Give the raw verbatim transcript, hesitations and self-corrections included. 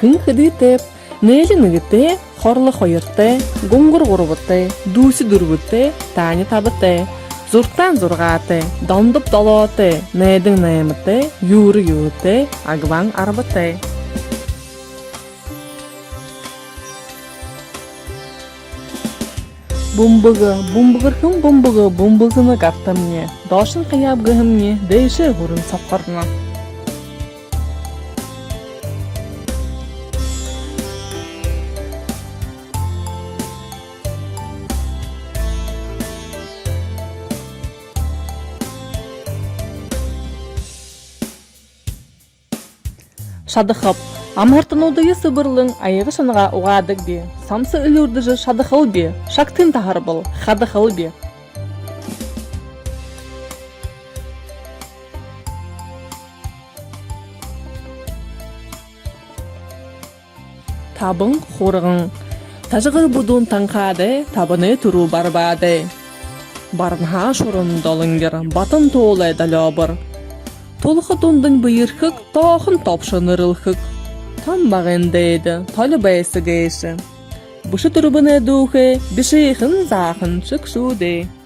Хэн хэдытэйб? Нээли нэгэтэй, Хорло хоёртой, Гунгар гурбатай, Дүүси дүрбэтэй, Таня табатай, Зуртаан зургаатай, Дондоб долоотой, Найдан найматай, Юра юһэтэй, Агван арбатай. Бүмбэгэ, бүмбэгэрхэн бүмбэгэ бүмбэлзэнэ гартамни, доошонь хаяаб гэхэмни, дээшээ хүрэн сохорно. Шадахаб. Амһартануудые сэбэрлэн, аяга шанагаа угаадаг би. Самса элүүрдэжэ шадахал би. Шагтын таһарбал, хадахал би. Табан хурган. Тажагай бүдүүн танхаадай, табанай түрүү барбаадай. Баранһаа шуран долонгир, батан туулай долёобор. Тулха дундань бэеэрхэг, тоохон тобшо нэрэлхэг. Там багын дээдэ толи байса гээшэ. Бэшэ түрбэнэй дүүхэй, бишыхан заахан шэгшүүдэй.